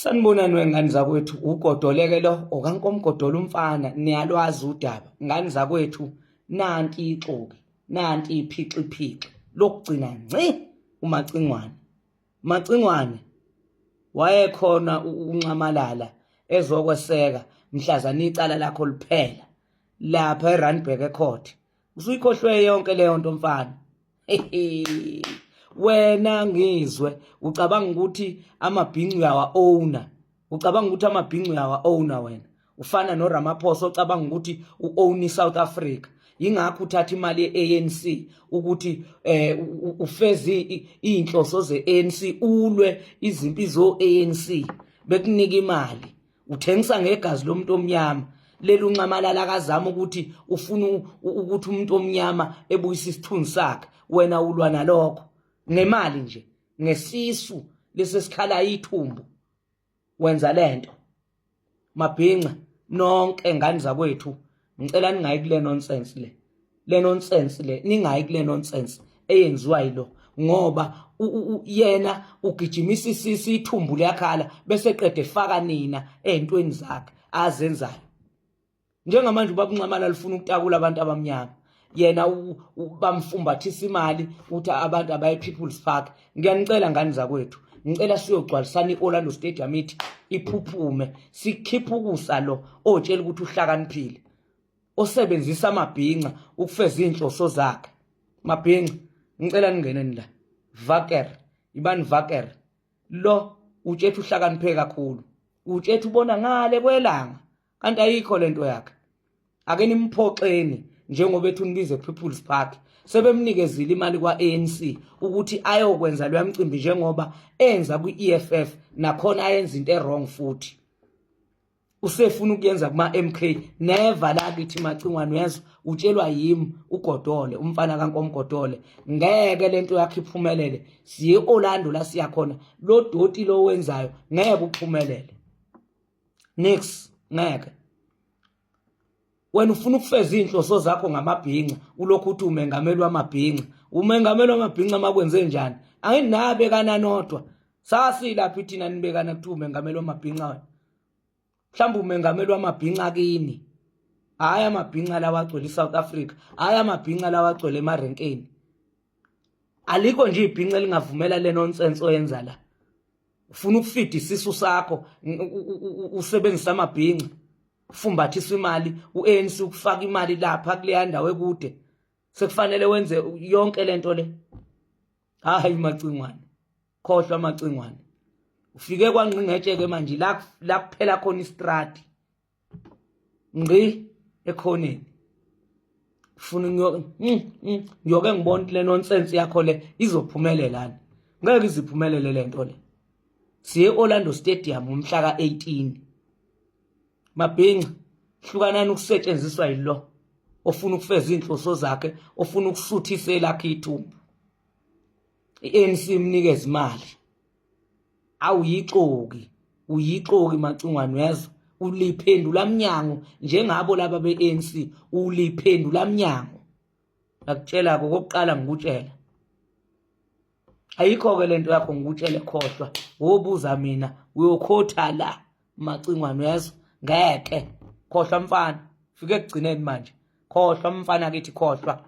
Sanibonani wengane zakwethu, uGodole ke lo okaNkomgodole umfana, niyalwazi udaba. Ngane zakwethu, nanti ixoki, nanti iphixiphixi lokugcina ngci uMacingwane. Macingwane wayekhona uNxamalala ezokweseka mhlazane icala lakho liphela lapha eRandburg ecourt. Usuyikhohlwe yonke leyo nto mfana. Wena ngizwe ucabanga ukuthi amabhinci uyawa owner, ucabanga ukuthi amabhinci uyawa owner wena. Ufana noRamaphosa ocabanga ukuthi u-own iSouth Africa. Yingakho uthatha imali ye-ANC ukuthi eh ufeze izinhloso ze-ANC, ulwe izimpi zo-ANC bekunika imali. Uthengisa ngegazi lomuntu omnyama. Leli unxamalala akazama ukuthi ufuna ukuthi umuntu omnyama ebuyise isithunzi sakhe, wena ulwa nalokho ngemali nje, ngesisu lesesikhala ithumbu wenza lento. Mabhinca nonke ngane zakwethu, ngicela ningayi kule nonsense le, le nonsense le, ningayi kule nonsense eyenziwa yilo, ngoba yena ugijimisa isisi, ithumbu liyakhala, bese qede faka nina ey'ntweni zakhe azenzayo. Njengamanje ubaba uNxamalala lifuna ukutakula abantu abamnyama, yena bamfumbathisa imali ukuthi abantu abaye People's Park. Ngiyanicela ngane zakwethu, ngicela siyogcwalisana i-Orlando Stadium, ithi iphuphume, sikhiphe ukusa lo otshela ukuthi uhlakaniphile, osebenzisa amabhinca ukufeza iy'nhloso zakhe. Mabhinca, ngicela ningeneni la vaker, ibani vaker. Lo utshetha uhlakaniphe kakhulu, utshetha ubona ngale kwelanga, kanti ayikho lento yakhe. Ake nimphoxeni njengoba ethi unibize People's Park. Sebemnikezile imali kwa-ANC ukuthi ayokwenza loya mcimbi njengoba enza kwi-EFF, nakhona ayenza into e-wrong futhi usefuna ukuyenza kuma-MK. Never la kithi Macingwane, uyezwa? Utshelwa yimi uGodole umfana kaNkomgodole, ngeke lento yakhe iphumelele. Siye Orlando la siya khona, lo doti lo wenzayo ngeke uphumelele nix, ngeke. Wena ufuna ukufeza iy'nhloso zakho ngamabhinca, ulokhu uthi umengameli wamabhinca, umengameli wamabhinca. Makwenze njani? Anginabekana nodwa, sasilaphi thina nibekana kuthiwa umengameli wamabhinca wena? Mhlawumbe umengameli wamabhinca kini, hhayi amabhinca lawa agcwele i-South Africa, hhayi amabhinca lawa agcwele emarenkeni. Alikho nje ibhinca elingavumela le nonsense oyenza la. Ufuna ukufida isisu sakho usebenzisa amabhinca, ufumbathisa imali u-ANC, ukufaka imali lapha kuleya ndawo ekude, sekufanele wenze yonke lento le. Hayi Macingwane, khohlwa Macingwane, ufike kwangqingetshe-ke manje la la kuphela khona istradi ngqi ekhoneni. Ufuna ngiyoke ngibone le nonsense yakho le izophumelelani? Ngeke iziphumelele le nto le. Siye Orlando Stadium umhla ka-18. Mabhinca, hlukanani ukusetshenziswa yilo ofuna ukufeza iy'nhloso zakhe, ofuna ukusuthisa elakhe ithumbu. I-ANC imnikeza imali. Awuyixoki, uyixoki Macingwane, uyezwa? Uliphendula mnyango njengabo laba be-ANC, uliphendula mnyango. Ngakutshela kokuqala, ngikutshela ayikho-ke lento yakho, ngikutshele khohlwa. Wobuza mina, uyokhotha la Macingwane, uyezwa? Ngeke, khohlwa mfana, fike ekugcineni manje, khohlwa mfana kithi, khohlwa.